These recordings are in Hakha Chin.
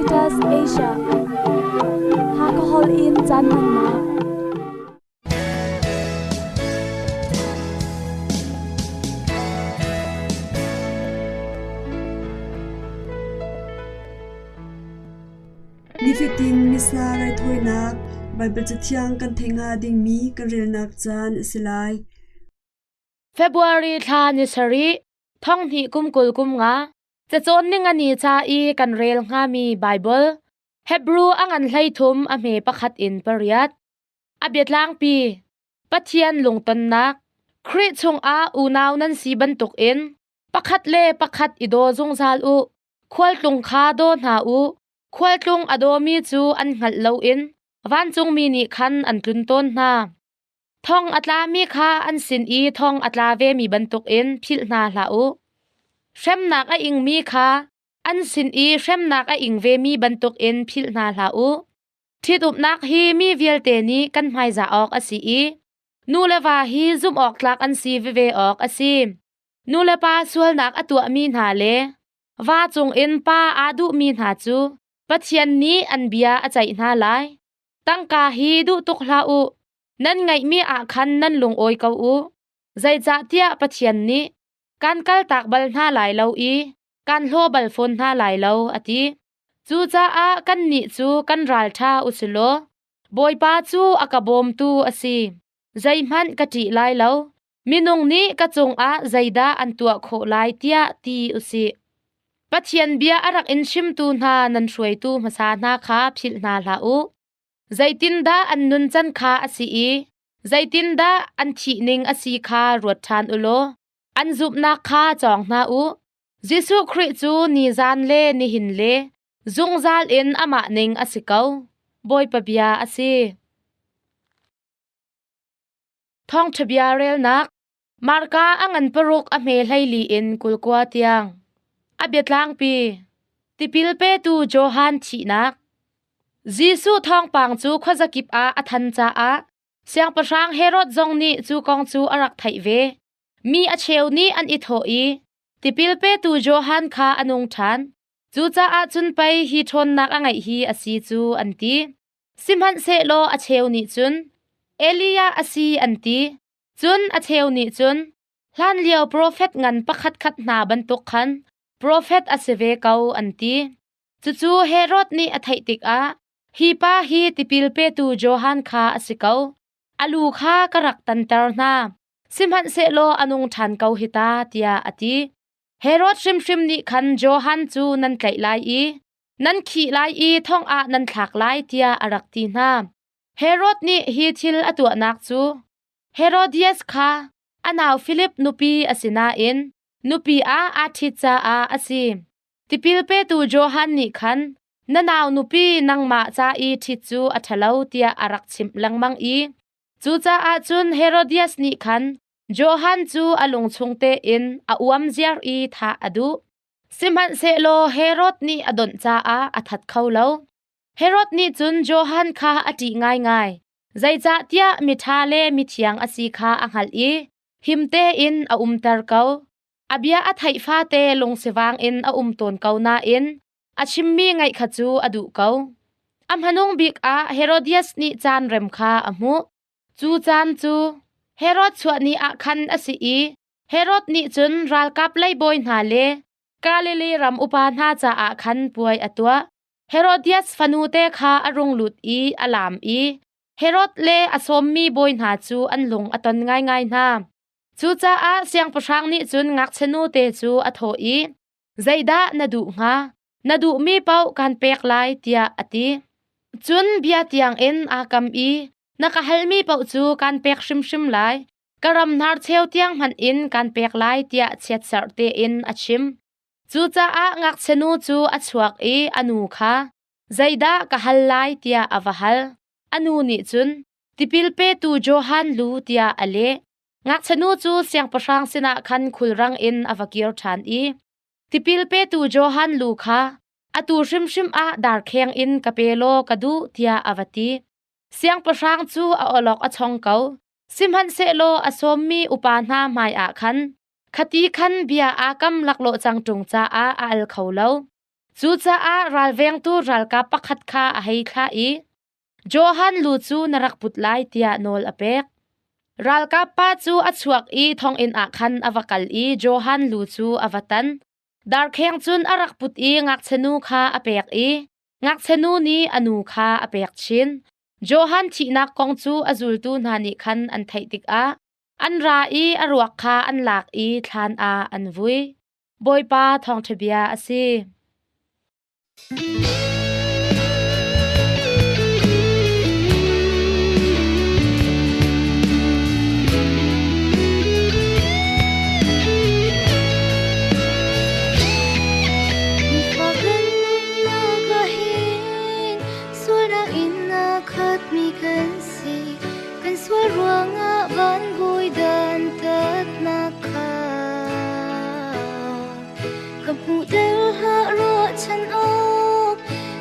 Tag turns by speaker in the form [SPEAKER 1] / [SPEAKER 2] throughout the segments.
[SPEAKER 1] Adventist Asia. Hakahol in caan hmannak.
[SPEAKER 2] Nifatin Missa raithawinak Baibal Cathiang kan theih hnga dingmi kan relnak caan a si lai.
[SPEAKER 3] February thla ni sarih, thonghnih kum 20 kum nga, cacawn ning ani ca i kan rel hngami Baibal, Hebrew a ngan 13 a hme pakhat in pariat. A biatlangpi, Pathian lungtonnak, Khrih chungah unau nan si bantukin pakhat le pakhat i daw zungzal u. Khualtlung kha daw hna u. Khualtlung a dawmi cu an hngalh loin vancungmi nih khan an tlun tawn hna. Thong a tlami kha an sin i thong a tla vemi bantukin philh hna hlah u. Hremnak a ingmi kha an sin i hremnak a ing vemi bantukin philh hna hlah u. Ṭhitumnak hi mi vialte nih kan hmaizah awk a si i nu le va hi zumh awk tlak an si veve awk a si. Nu le pa sualnak a tuahmi hna le va cungin pa aa duhmi hna cu Pathian nih an bia a ceih hna lai. Tangka hi duh tuk hlah u. Nan ngeihmi ah khan nan lungawi ko u. Zeicahtiah Pathian nih kan kaltak bal hna lai lo i kan hlaw bal fawn hna lai lo, a ti. Cucaah kannih cu kan ralṭha u si law Bawipa cu a ka bawmtu a si. Zeihmanh ka ṭih lai lo. Minung nih ka cungah zeidah an tuah khawh lai tiah ti u sih. Pathian bia a rak in chimtu hna nan hruaitu hmasa hna kha philh hna hlah u. Zeitindah an nuncan kha a si i zeitindah an thih ning a si kha ruat ṭhan u law an zumhnak kha cawng hna u. Jesuh Khrih cu nizan le nihin le zungzal in amah ning a si ko. Bawipa bia a si. Thawngṭha bia relnak Marka a ngan paruk a hme 14 in 29 tiang. A biatlangpi Tipil petu Johan thihnak. Jesuh thawngpang cu khuazakip ah a than caah Siangpahrang Herod zong nih cu kong cu a rak theih ve. Mi a cheu nih an i thawh i tipil petu Johan kha a nung ṭhan. Cucaah cun pei hi ṭhawnnak a ngeih hi a si cu an ti. Sihmanhsehlaw a cheu nih cun Elijah a si an ti. Cun a cheu nih cun hlanlio profet ngan pakhatkhat hna bantuk khan profet a si ve ko an ti. Cucu Herod nih a theih tikah hi pa hi tipil petu Johan kha a si ko. A lu kha ka rak tanter hna. Sihmanhsehlaw a nung ṭhan ko hi ta, tiah a ti. Herod hrimhrim nih khan Johan cu nan tlaih lai i nan khih lai i thong ah nan thlak lai tiah a rak ti hna. Herod nih hi thil a tuahnak cu Herodias kha a nau Filip nupi a si nain nupi ah aa ṭhit caah a si. Tipil petu Johan nih khan na nau nupi nangmah ca i ṭhit cu a ṭhalo tiah a rak chimh lengmang i cucaah cun Herodias nih khan Johan cu a lung chung tein a uam ziar i thah a duh. Sihmanhsehlaw Herod nih a donh caah a that kho lo. Herod nih cun Johan kha a ṭih ngaingai, zeicahtiah miṭha le mithiang a si kha a hngalh i him tein a umter ko. A bia a theih fate lungsivang in a um tawn ko nain a chimmi ngaih kha cu a duh ko. A hmanung bik ah Herodias nih caan rem kha a hmuh. Cu caan cu Herod chuah ni ah khan a si i Herod nih cun ralkap leibawi hna le Galilee ram upa hna caah khan puai a tuah. Herodias fanute kha a rung lut i a laam i Herod le a sawmmi bawi hna cu an lung a ton ngaingai hna. Cucaah siangpahrang nih cun ngakchia nute cu a thawh i, Zeidah na duh hnga? Na duhmi paoh kaan pek lai, tiah a ti. Cun bia tiangin aa kam i, Na ka halmi paoh cu kaan pek hrimhrim lai. Ka ram hnarcheu tiang hmanh in kaan pek lai, tiah chiatserh tein a chim. Cucaah ngakchia nu cu a chuak i a nu kha, Zeidah ka hal lai, tiah a va hal. A nu nih cun, Tipil petu Johan lu, tiah a leh. Ngakchia nu cu siangpahrang sinah khan khulrang in a va kir ṭhan i, Tipil petu Johan lu kha atu hrimhrim ah darkheng in ka pe law ka duh, tiah a va ti. Siangpahrang cu a awlok a chong ko. Sihmanhsehlaw a sawmmi upa hna hmaiah khan khati khan bia aa kam laklawh cang ṭung caah a al kho lo. Cucaah ralvengtu ralkap pakhat kha a hei thlah i Johan lu cu na rak put lai tiah nawl a pek. Ralkap pa cu a chuak i thonginn ah khan a va kal i Johan lu cu a va tan. Darkheng cun a rak put i ngakchia kha a pek i ngakchia nu nih a nu kha a pek chin. Johan thihnak kong cu a zultu hna nih khan an theih tikah an ra i a ruak kha an lak i thlan ah an vui. Bawipa thawngṭha bia a si.
[SPEAKER 1] Sualnak in a khatmi kan si, kan sual ruangah van bawi dantatnak kha ka hmuh del hlah ruahchan awk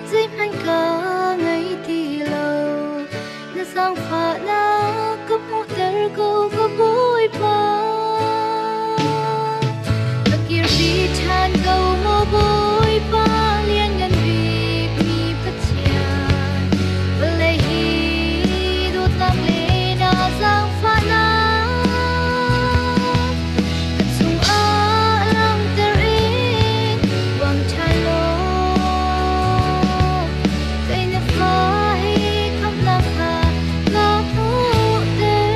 [SPEAKER 1] zeihmanh ka ngei ti lo. Na zaangfahnak ka hmuhter ko ka Bawipa. Ka kirpi ṭhan ko maw Bawipa lianngan bikmi Pathian. Vawlei hi dawtnak le na zaangfahnak ka chungah langhter in bang ṭhan law kei na fa hi khamhnak kha ka hmuhter.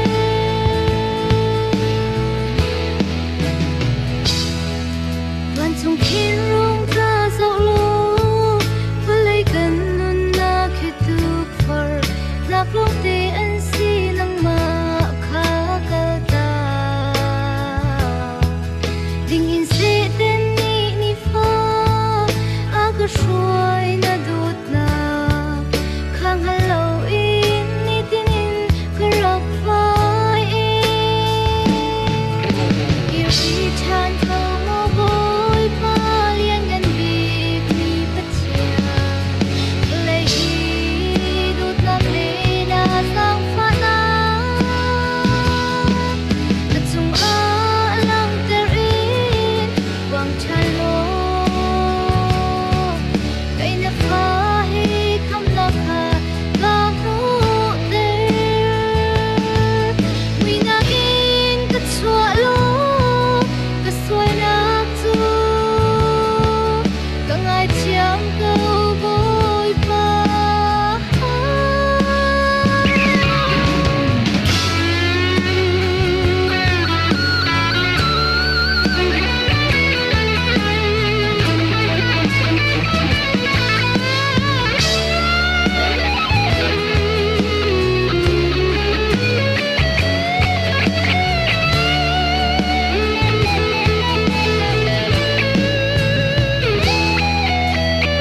[SPEAKER 1] Vancung khin rung ka zoh law vawlei kan nunnak hi tukforh nak lawngte an si nangmah kha kaltak ding in Satan nih nifa a ka hruai na dawtnak kha hngal loin nitin in ka rak fai Kirpi ṭhan ko maw Bawipa lianngan bikmi Pathian vawlei hi dawtnak le na zaangfahnak ka cungah langhter in bang ṭhan law kei na fa hi khamhnak kha ka hmuhter. Muihnak in ka chuah law ka sualnak cu ka ngaithiam ko Bawipa.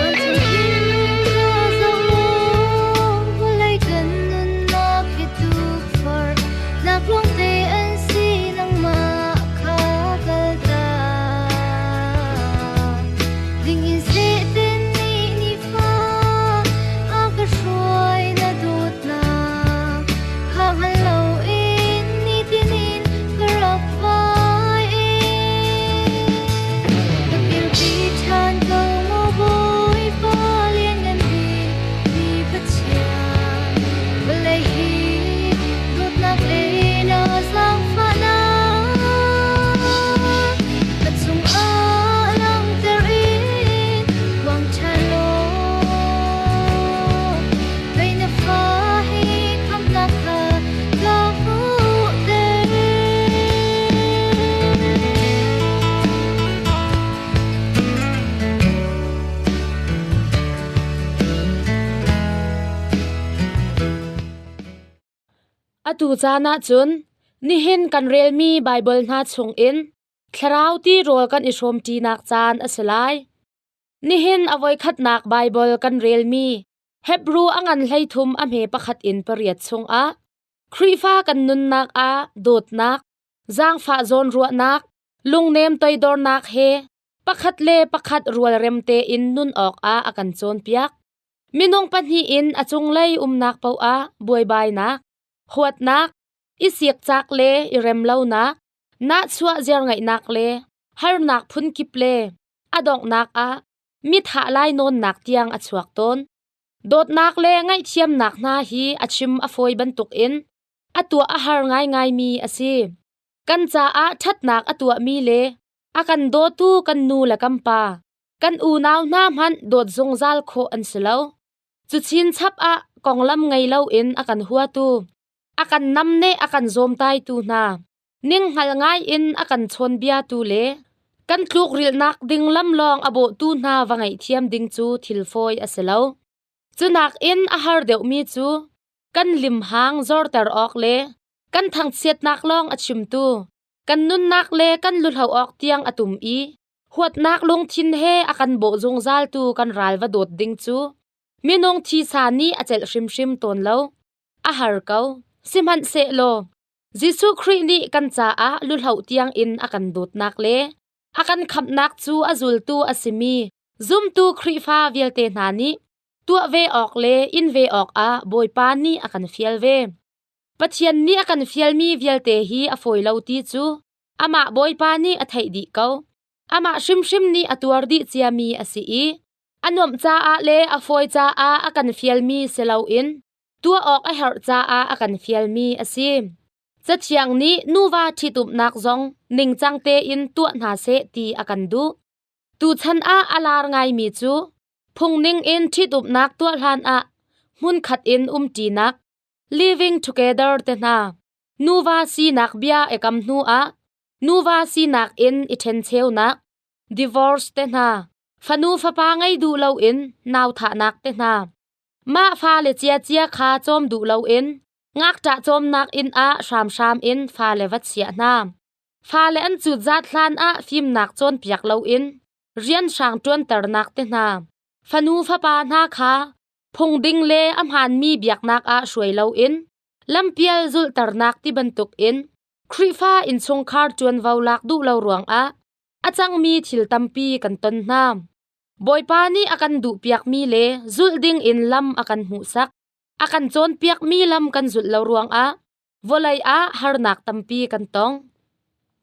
[SPEAKER 1] Vancung khin ka zoh law vawlei kan nunnak hi tukforh nak lawngte an si nangmah kha kaltak ding in Satan nih nifa a ka hruai na dawtnak kha hngal loin nitin in ka rak vai Ka kirpi ṭhan ko maw Bawipa lianngan bikmi Pathian vawlei hi dawtnak le na zaangfahnak ka chungah langhter in bang ṭhan law kei na fa hi khamhnak kha ka hmuhter.
[SPEAKER 3] Atu caan ah cun nihin kan relmi Baibal hna chungin thlarau tirawl kan i hrawmṭinak caan a si lai. Nihin a voikhatnak Baibal kan relmi Hebru a ngan 13 a hme pakhat in pariat chungah Khrihfa kan nunnak ah dawtnak, zaangfah zawnruahnak, lungnem toidornak he pakhat le pakhat rualrem tein nun awkah a kan cawnpiak. Minung pahnih in a cunglei umnak paoh ah buaibainak, huatnak, i sikcak le i remlonak, nahchuah ziarngeihnak le harnak phunkip le a donghnak ah mi thah lai nawnnak tiang a chuak tawn. Dawtnak le ngaihthiamnak hna hi a chim a fawi bantukin a tuah a har ngaingaimi a si. Kan caah ṭhatnak a tuahmi le a kan dawtu kan nu le kan pa, kan unau hna hmanh dawt zungzal khawh an si lo. Cu chinchap ah konglam ngei loin a kan huatu, a kan namneh a kan zawmtaitu hna, ninghngal ngai in a kan chawnbiatu le kan tlukrilhnak ding lam lawng a bawhtu hna va ngaihthiam ding cu thil fawi a si lo. Cu nakin a har deuhmi cu kan limhang zorter awk le kan thangchiatnak lawng a chimtu, kan nunnak le kan luhlo awk tiang a tum i huatnak lungthin he a kan bawh zungzaltu kan ral va dawt ding cu minung thisa nih a celh hrimhrim tawn lo. A har ko. Sihmanhsehlaw Jesuh Khrih nih kan caah luhloh tiang in a kan dawtnak le a kan khamhnak cu a zultu a simi zumtu Khrihfa vialte hna nih tuah ve awk le in ve awkah Bawipa nih a kan fial ve. Pathian nih a kan fialmi vialte hi a fawi lo ti cu amah Bawipa nih a theih dih ko. Amah hrimhrim nih a tuar dih ciami a si i a nuamh caah le a fawi caah a kan fialmi si loin tuah awk a herh caah a kan fialmi a si. Cathiang nih nuva ṭhitumnak zong ningcang tein tuah hna seh ti a kan duh. Tuchan ah a lar ngaimi cu phungning in ṭhitumnak tuah hlan ah hmunkhat in umṭinak, living together te hna, nuva sinak bia i kam hnu ah nuva sinak in i ṭhencheunak, divorce te hna, fanu fapa ngei duh loin nau thahnak te hna, mah fale ciacia kha cawm duh loin ngakṭah cawmnak inn ah hramhram in fale va chiah hna. Fale an cutzat hlan ah fimnak cawnpiak loin rian hrang ṭuanternak te hna. Fanu fapa hna kha phungding le a hmaanmi biaknak ah hruai loin lampial zulhternak ti bantuk in Khrihfa innchungkhar ṭuanvo lak duh lo ruangah a cangmi thil tampi kan ton hna. Bawipa nih a kan duhpiakmi le zulh ding in lam a kan hmuhsak. A kan cawnpiakmi lam kan zulh lo ruangah vawlei ah harnak tampi kan tong.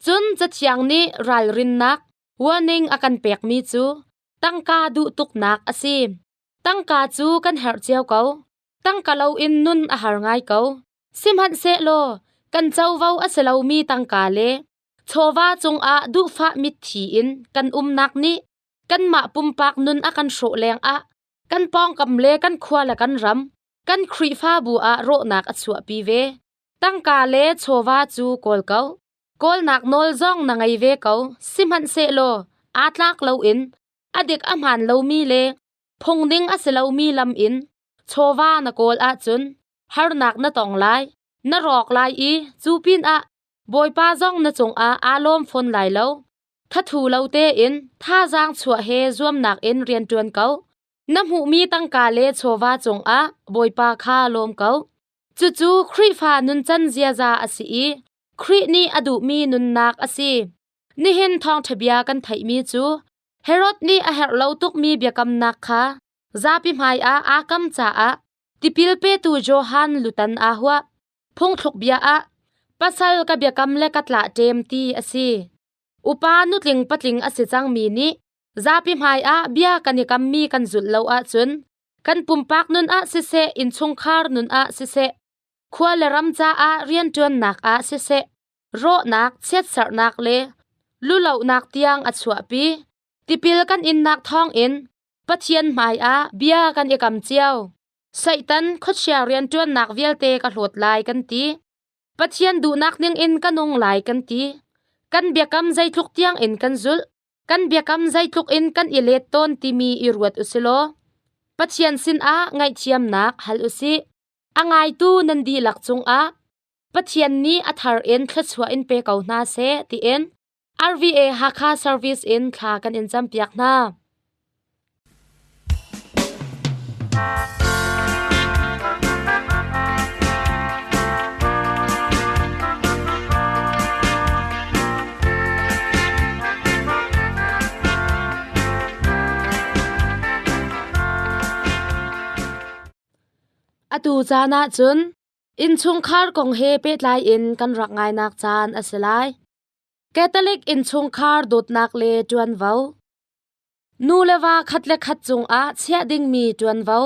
[SPEAKER 3] Cun Cathiang nih ralrinnak, warning a kan pekmi cu tangka duh tuknak a si. Tangka cu kan herh cio ko. Tangka loin nun a har ngai ko. Sihmanhsehlaw kan covo a si lomi tangka le chawva cungah duhfah mitthi in kan umnak nih kanmah pumpak nun a kan hrawh lengah kan pawngkam le kan khua le kan ram, kan Khrihfabu ah rawhnak a chuahpi ve. Tangka le chawva cu kawl ko. Kawlnak nawl zong na ngei ve ko. Sihmanhsehlaw aa tlak loin a dik a hmaan lomi le phungning a si lomi lam in chawva na kawl ahcun harnak na tong lai, na rawk lai i cu pinah Bawipa zong na cungah aa lawm fawn lai lo. Thathu lo tein thazaang chuah he zuamnak in rian ṭuan ko. Na hmuhmi tangka le chawva cungah Bawipa kha lawm ko. Cucu Khrihfa nuncan ziaza a si i Khrih nih a duhmi nunnak a si. Nihin thawngṭha bia kan theihmi cu Herod nih a herh lo tukmi biakamnak kha zapi hmaiah aa kam caah tipil petu Johan lutan aa huah. Phungthluk bia ah pasal ka biakam le ka tlah ṭem ti a si. Upa nutling patling a si cangmi nih zapi hmaiah bia kan i kammi kan zulh lo ahcun kan pumpak nun ah siseh, innchungkhar nun ah siseh, khua le ram caah rianṭuannak ah siseh, rawhnak, chiatserhnak le lulonak tiang a chuahpi. Tipil kan innak thawngin Pathian hmaiah bia kan i kam cio. Satan khuachia rianṭuannak vialte ka hlawt lai kan ti. Pathian duhnak ningin ka nung lai kan ti. Kan biakam zeitluk tiangin kan zulh, kan biakam zeitluk in kan i let tawn timi i ruat u si law Pathian sinah ngaihthiamnak hal u sih. A ngaitu nan dihlak cungah Pathian nih a thar in thluachuah in pe ko hna seh tiin RVA Hakha Service in thla kan in campiak hna. Atu caan ah cun innchungkhar kong he pehtlai in kan rak ngainak caan a si lai. Catholic innchungkhar dawtnak le ṭuanvo. Nu le va khat le khat cungah chiah dingmi ṭuanvo.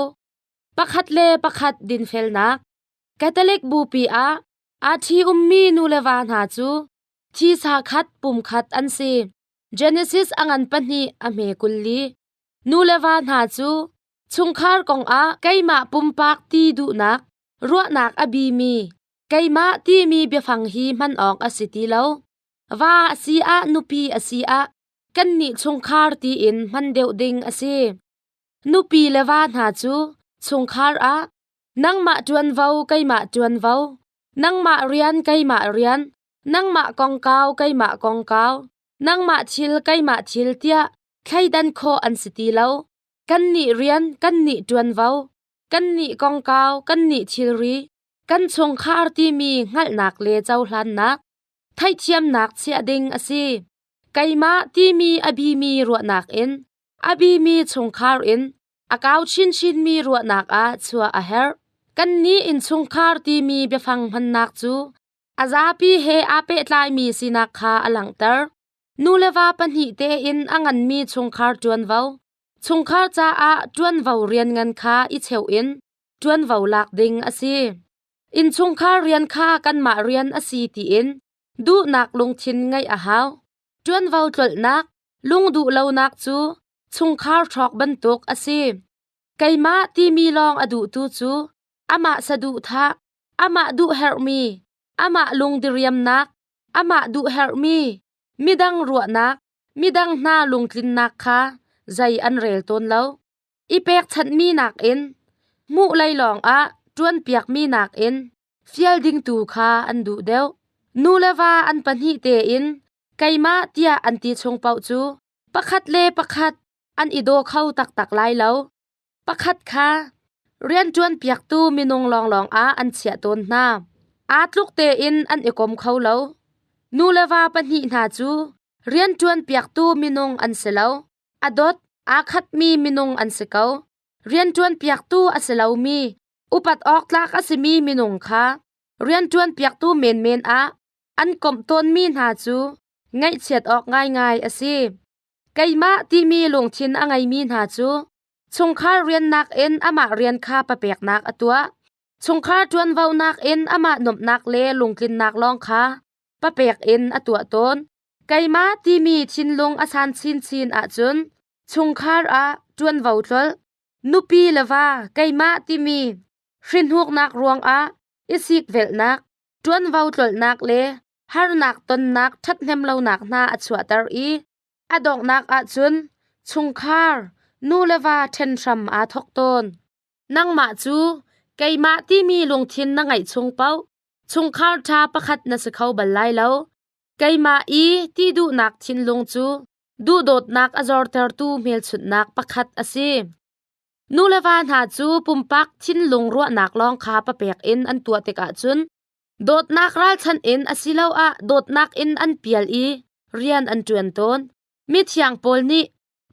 [SPEAKER 3] Pakhat le pakhat dinfelnak. Catholic bupi ah aa ṭhi-ummi nu le va hna cu thisa khat pum khat an si. Genesis a ngan pahnih a hme 24. Nu le va hna cu chungkhar kongah keimah pumpak ti duhnak, ruahnak a bimi, keimah timi biafang hi hman awk a si ti lo. Va a si ah nupi a si ah kannih chungkhar tiin hman deuh ding a si. Nupi le va hna cu chungkhar ah nangmah ṭuanvo keimah ṭuanvo, nangmah rian keimah rian, nangmah kongkau keimah kongkau, nangmah thil keimah thil tiah thleidan khawh an si ti lo. Kannih rian, kannih ṭuanvo, kannih kongkau, kannih thilri, kan chungkhar timi hngalhnak le cohlannak, theihthiamnak chiah ding a si. Keimah timi a bimi ruahnak in, a bimi chungkhar in, a kau chinchinmi ruahnak ah chuah a herh. Kannih innchungkhar timi biafang hmannak cu a zapi he aa pehtlaimi sinak kha a langhter. Nu le va pahnih tein a nganmi chungkhar ṭuanvo, chungkhar caah ṭuanvo rian ngan kha i cheuh in ṭuanvo lak ding a si. Innchungkhar rian kha kanmah rian a si tiin duhnak lungthin ngeih a hau. Ṭuanvo tlolhnak, lungduh lonak cu chungkhar hrawk bantuk a si. Keimah timi lawng a duhtu cu amah saduhthah, amah duhherhmi, amah lungdiriamnak, amah duhherhmi, midang ruahnak, midang hna lungtlinnak kha zei an rel tawn lo. I pekchanhmi nakin hmuh lei lawngah ṭuanpiakmi nakin fial ding tu kha an duh deuh. Nu le va an pahnih tein keimah tiah an ti chung paoh cu pakhat le pakhat an i daw kho taktak lai lo. Pakhat kha rianṭuanpiaktu minung lawnglawng ah an chiah tawn hna. Aa tluk tein an i kom kho lo. Nu le va pahnih hna cu rianṭuanpiaktu minung an si lo. A dawt aa khatmi minung an si ko. Rianṭuanpiaktu a si lomi, upat awk tlak a simi minung kha rianṭuanpiaktu menmen ah an komh tawnmi hna cu ngaihchiat awk ngaingai a si. Keimah timi lungthin a ngeimi hna cu chungkhar rian nakin amah rian kha papeknak a tuah. Chungkhar ṭuanvo nakin amah nuamhnak le lungtlinnak lawng kha papek in a tuah tawn. Keimah timi thinlung a san chinchin ahcun chungkhar ah ṭuanvo tlolh, nupi le va keimah timi hrinhnuknak ruangah i sikvelhnak, ṭuanvo tlolhnak le harnak tonnak ṭhathnem lonak hna a chuahter i a donghnak ahcun chungkhar nu le va ṭhen hram aa thawk tawn. Nangmah cu keimah timi lungthin na ngeih chung paoh chungkhar ṭha pakhat na si kho bal lai lo. Keimah i ti duhnak thinlung cu duhdawtnak a zortertu hmelchunhnak pakhat a si. Nu le va hna cu pumpak thinlung ruahnak lawng kha papek in an tuah tikah cun dawtnak ralchanh in asiloah dawtnak in an pial i rian an ṭuan tawn. Mithiang Paul nih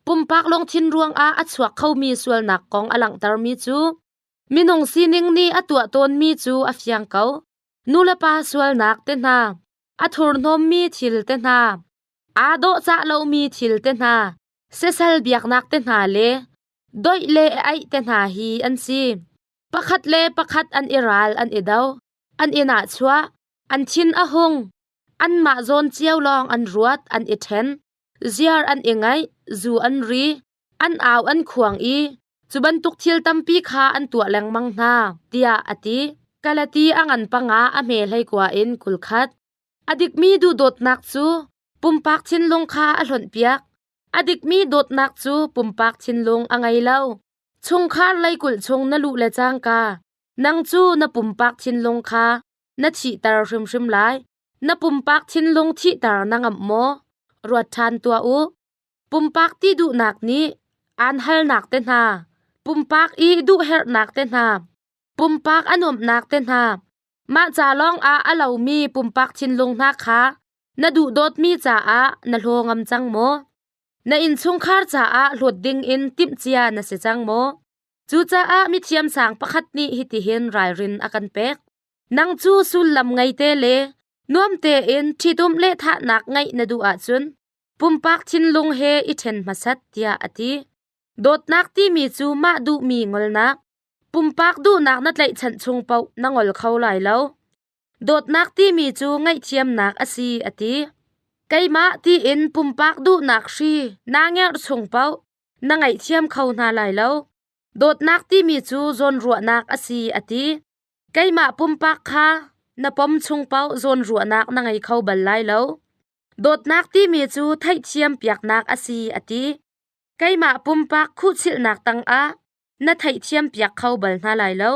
[SPEAKER 3] pumpak lungthin ruangah a chuak khomi sualnak kong a langhtermi cu minung sining nih a tuah tawnmi cu a fiang ko. Nulepa sualnak te hna, a thurhnawmmi thil te hna, aa dawhcah lomi thil te hna, siasal biaknak te hna le doih le aih te hna hi an si. Pakhat le pakhat an i ral an i do, an i nahchuah, an thin a hung, anmah zawn cio lawng an ruat an i ṭhen, ziar an i ngaih, zu an ri, an au an khuang i cu bantuk thil tampi kha an tuah lengmang hna, tiah a ti. Galati a ngan panga a hme hleikua in 21. A dikmi duhdawtnak cu pumpak thinlung kha a hlonhpiak. A dikmi dawtnak cu pumpak thinlung a ngei lo. Chungkhar leikulh chung na luh le cangka nang cu na pumpak thinlung kha na thihter hrimhrim lai. Na pumpak thinlung thihter na ngamh maw? Ruat ṭhan tuah u. Pumpak ti duhnak nih aan halnak te hna, pumpak i duhherhnak te hna, pumpak a nuamhnak te hna, mah ca lawngah a lomi pumpak thinlung hna kha na duhdawtmi caah na hlaw ngam cang maw? Na innchungkhar caah hlawt dingin timhcia na si cang maw? Cucaah mithiam sang pakhat nih hitihin ralrin a kan pek. Nang cu sullam ngei te le nuam tein ṭhitumh le thahnak ngeih na duh ahcun. Pumpak thinlung he i ṭhen hmasat tiah a ti. Dawtnak timi cu mah duhmi ngolnak, pumpak duhnak na tlaihchanh chung paoh na ngol kho lai lo. Dawtnak timi cu ngaihthiamnak a si a ti. Keimah tiin pumpak duhnak hri naa ngerh chung paoh na ngaihthiam kho hna lai lo. Dawtnak timi cu zawnruahnak a si a ti. Keimah pumpak kha na pom chung paoh zawnruahnak na ngei kho bal lai lo. Dawtnak timi cu theihthiam piaknak a si a ti. Keimah pumpak khuhchilhnak tangah na theihthiam piak kho bal hna lai lo.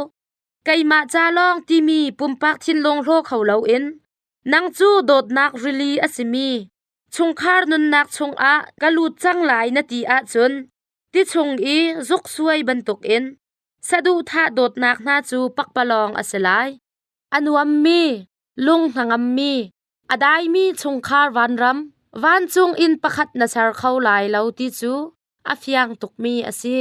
[SPEAKER 3] Keimah ca lawng timi pumpak thinlung hlaw kho loin nang cu dawtnak rili a simi chungkhar nunnak chungah ka lut cang lai na ti ahcun ti chung i zuk suai bantukin saduhthah dawtnak hna cu pakpalawng a si lai. A nuammi, lung hnangammi, a daimi chungkhar vanram, vancung inn pakhat na ser kho lai lo ti cu a fiang tukmi a si.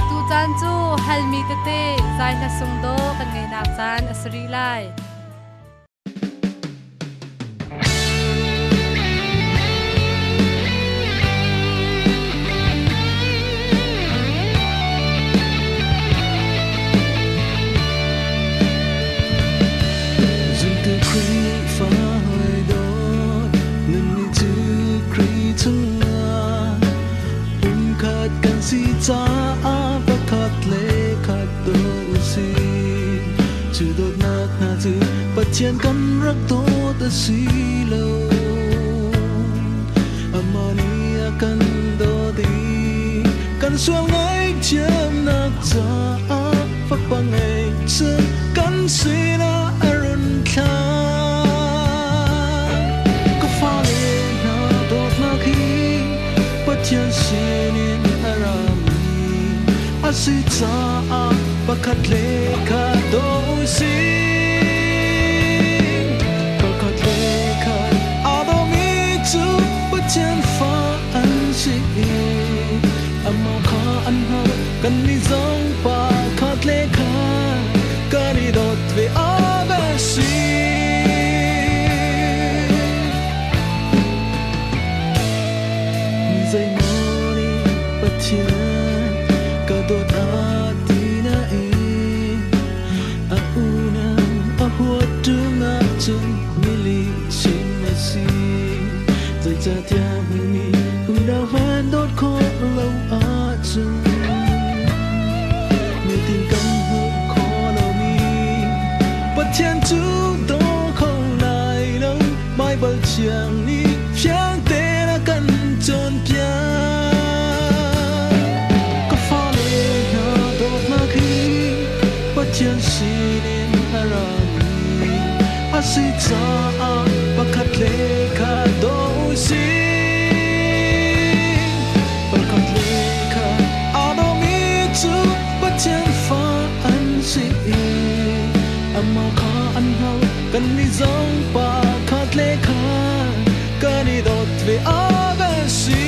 [SPEAKER 4] Tucaan cu halmi tete zai hla sung dawh kan ngeihnak caan a si rih lai.
[SPEAKER 5] Zumtu Khrihfa hawi dawt nannih cu Khrih chungah pumkhat kan si caah pakhat le khat daw u sih. Cu dawtnak hna cu Pathian kan rak dawt a si lo. Amah nih a kan dawt i kan sual ngaihthiamnak caah fapa ngeihchun kan sinah a run thlah. Ka fale hna dawtnak hi Pathian sinin a rami a si caah pakhat le khat daw u sih. Pakhat le khat aa dawmi cu Pathian fa an si i amah kha an hngalh. Kannih zong pakhat le khat kan i dawt ve awk a si. Mi zeimaw nih Pathian ka dawt a ti nain a unau a huat ṭung ahcun milihchim a si. Zeicahtiah mi unau hmanh dawt khawh lo ahcun nitin kan hmuh khawh lomi Pathian cu daw kho lai lo. Baibal thiang nih fiang tein a kan cawnpiak. Ka fale hna dawtnak hi Pathian sinin a rami a si caah pakhat le khat daw u sih. Pakhat le khat aa dawmi cu Pathian fa an si i amah kha an hngalh. Kannih zong pakhat le khat kan i dawt ve awk a si.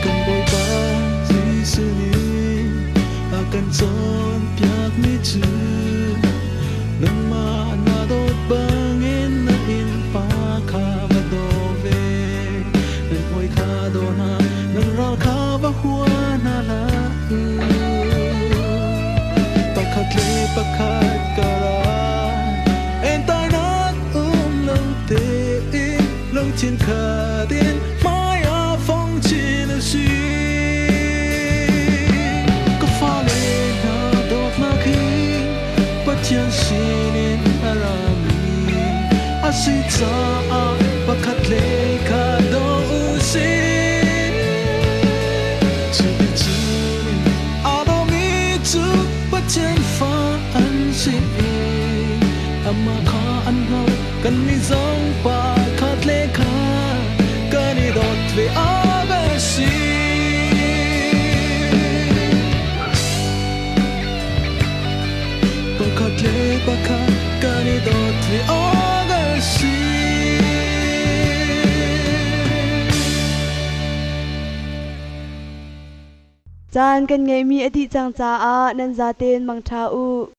[SPEAKER 5] Kan Bawipa Jesuh nih a kan cawnpiakmi cu nangmah na dawt bangin na innpa kha va daw ve. Nan hawi kha daw hna, nan ral kha va hua hna hlah u. Pakhat le pakhat karah entainak um lo tein lungthin khat in hmai ah fong chin u sih. Ka fale hna dawtnak hi Pathian sinin a rami a si caah pakhat le khat daw u sih. Cuticun aa dawmi cu si. Amah kha an hngalh, kannih zong pakhat le khat kan i dawt ve awk a si. Pakhat le pakhat kan i dawt ve awk a si.
[SPEAKER 2] Caan kan ngeihmi a dih cang caah nan zaten mangṭha u.